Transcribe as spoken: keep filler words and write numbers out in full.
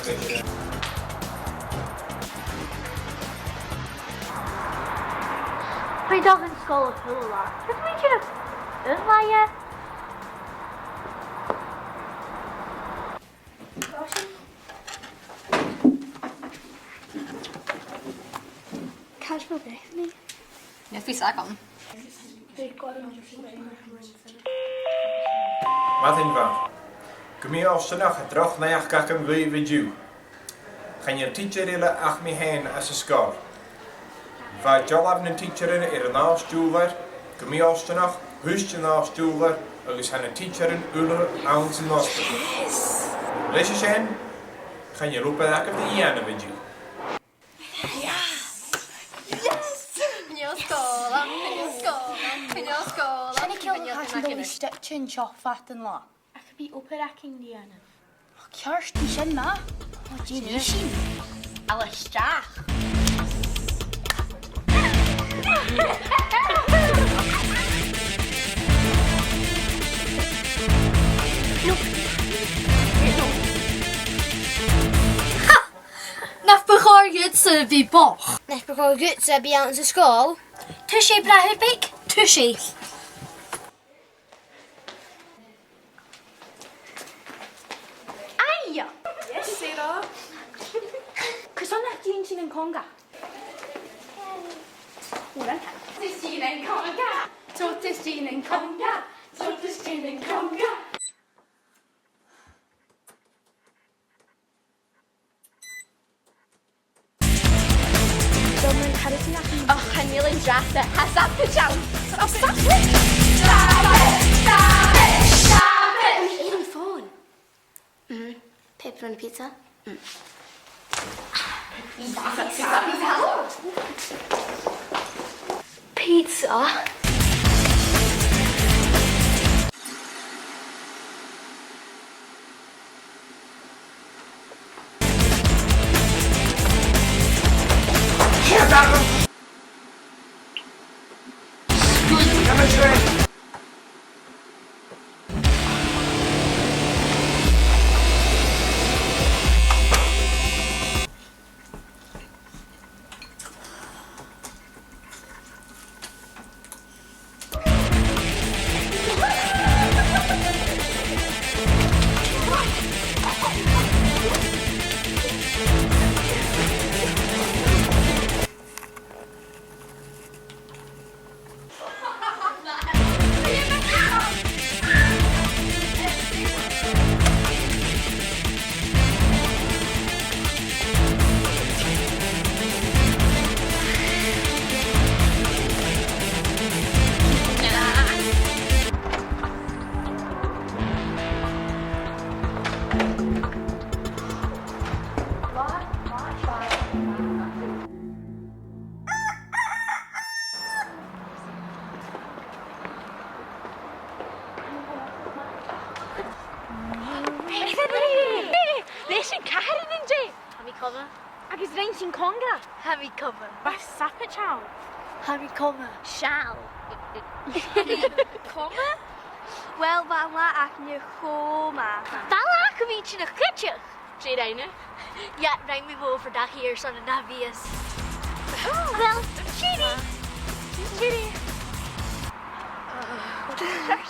Tha mi a' dol dhan sgoil a h-uile latha. Chan eil mi a' dèanamh aon latha. Càit a bheil Bethany? Chan eil fhios agam. Madainn mhath. Gu mì-fhortanach, droch naidheachd agam dhuibh an-diugh. Chan eil tidsear eile ach mi fhèin anns an sgoil. Bha dealbh nan tidsearan air an àrd-ùrlar, gu mì-fhortanach, thuit an àrd-ùrlar agus tha na tidsearan uile anns an ospidal. Leis a sin, chan eil obair agaibh ri dhèanamh an-diugh. Yes! Yes! Chan eil sgoil ann, chan eil sgoil ann, chan eil sgoil ann. Sin a' chiall chan eil mi a' stitch an seo fad an latha. Ach bidh obair againn ri dhèanamh. Ceart, bidh sin math. Ò, dè nì sinn? Fàilte a-steach. Ha! Nach bu chòir dhutsa a bhith bochd? Nach bu chòir dhutsa a bhith anns an sgoil? Tusa, a bhràthair beag, tusa. Aidh! Yes, Sarah. Carson nach dèan sinn an conga? Mòran. Totas dèan an conga. Totas dèan an conga. Totas dèan an conga. Dòmhnall, càit an deach thu? Och, chan eil an-dràsta. Tha sabaid ann. Oh, sabaid! Stop it! Stop it! Stop it! An e air am fòn? Mm. Pepperoni pizza? Mm. Pizza, pizza, pizza. Pizza? Leis an cathair an-dè. Tha mi coma. Agus rinn sinn conga. Tha mi coma. Bha sabaid ann. Tha mi coma. Seall. Coma? Uill, bha an latha againne cho math. Bha an latha agaibh inntinneach cuideachd. Dè rinn thu? Yeah, rinn mi mo bhòrd-dachaigh airson an ath mhìos. Uill, tìoraidh. Tìoraidh.